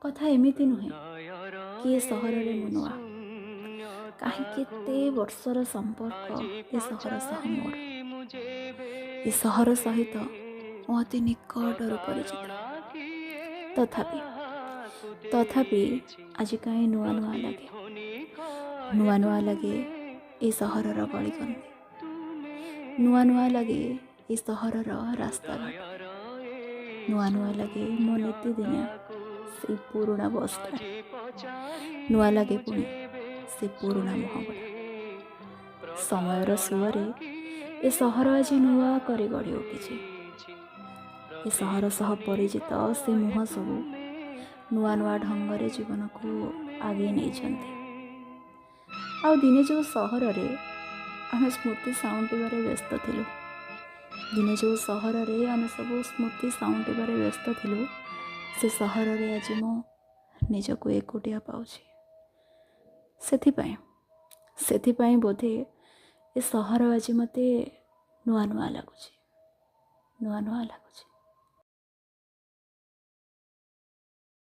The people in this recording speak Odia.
କଥା ଏମିତି ନୁହେଁ କି ଏ ସହରରେ ମୁଁ ନୂଆ। କାହିଁ କେତେ ବର୍ଷର ସମ୍ପର୍କ ଏ ସହର ସହ ମୋର। ଏ ସହର ସହିତ ମୁଁ ଅତି ନିକଟରୁ ପରିଚିତ। ତଥାପି ତଥାପି ଆଜି କାହିଁ ନୂଆ ନୂଆ ଲାଗେ, ନୂଆ ନୂଆ ଲାଗେ ଏ ସହରର ଗଳିକନ୍ଦି, ନୂଆ ନୂଆ ଲାଗେ ଏ ସହରର ରାସ୍ତାଘାଟ, ନୂଆ ନୂଆ ଲାଗେ ମୋ ନିତିଦିନିଆ ସେଇ ପୁରୁଣା ବସଷ୍ଟାଣ୍ଡ, ନୂଆ ଲାଗେ ପୁଣି ସେ ପୁରୁଣା ମୁହଁଗୁଡ଼ା। ସମୟର ସୁଅରେ ଏ ସହର ଆଜି ନୂଆ କରି ଗଢ଼ି ଉଠିଛି। ଏ ସହର ସହ ପରିଚିତ ସେ ମୁହଁ ସବୁ ନୂଆ ନୂଆ ଢଙ୍ଗରେ ଜୀବନକୁ ଆଗେଇ ନେଇଛନ୍ତି। ଆଉ ଦିନେ ଯେଉଁ ସହରରେ ଆମେ ସ୍ମୃତି ସାଉଁଟିବାରେ ବ୍ୟସ୍ତ ଥିଲୁ, ଦିନେ ଯେଉଁ ସହରରେ ଆମେ ସବୁ ସ୍ମୃତି ସାଉଁଟିବାରେ ବ୍ୟସ୍ତ ଥିଲୁ, ସେ ସହରରେ ଆଜି ମୁଁ ନିଜକୁ ଏକୁଟିଆ ପାଉଛି। ସେଥିପାଇଁ ସେଥିପାଇଁ ବୋଧେ ଏ ସହର ଆଜି ମୋତେ ନୂଆ ନୂଆ ଲାଗୁଛି, ନୂଆ ନୂଆ ଲାଗୁଛି।